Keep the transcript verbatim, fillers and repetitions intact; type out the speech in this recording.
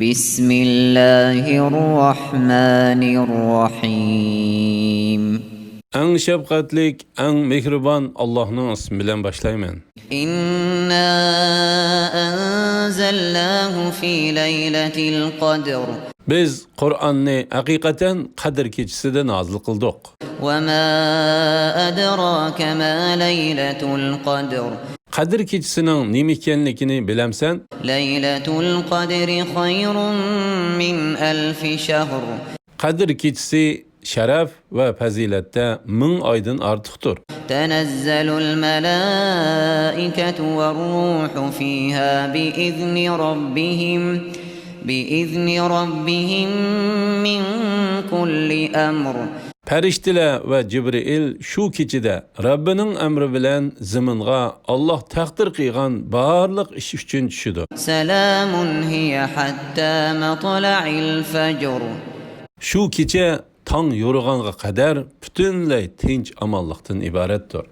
بسم الله الرحمن الرحيم. ئەڭ شەپقەتلىك، ئەڭ مېھرىبان ئاللاھنىڭ ئىسمى بىلەن باشلايمەن. إنا أنزلناه في ليلة القدر. بىز قۇرئاننى ھەقىقەتەن قەدىر كېچىسىدە نازىل قىلدۇق. وما أدراك ما ليلة القدر. قەدىر كېچىسىنىڭ نېمە ئىكەنلىكىنى بىلەمسەن؟ ليلة القدر خير من ألف شهر. قەدىر كېچىسى شەرەپ ۋە پەزىلەتتە مىڭ ئايدىن ئارتۇقتۇر. تنزل الملائكة والروح فيها بإذن ربهم، بإذن ربهم من كل أمر. پەرىشتىلەر ۋە جىبرىئىل شۇ كېچىدە رەببىنىڭ ئەمرى بىلەن زېمىنغا ئاللاھ تەقدىر قىلغان بارلىق ئىش ئۈچۈن چۈشىدۇ. سلام هي حتى مطلع الفجر. شۇ كېچە تاڭ يورۇغانغا قەدەر پۈتۈنلەي تىنچ-ئامانلىقتىن ئىبارەتتۇر.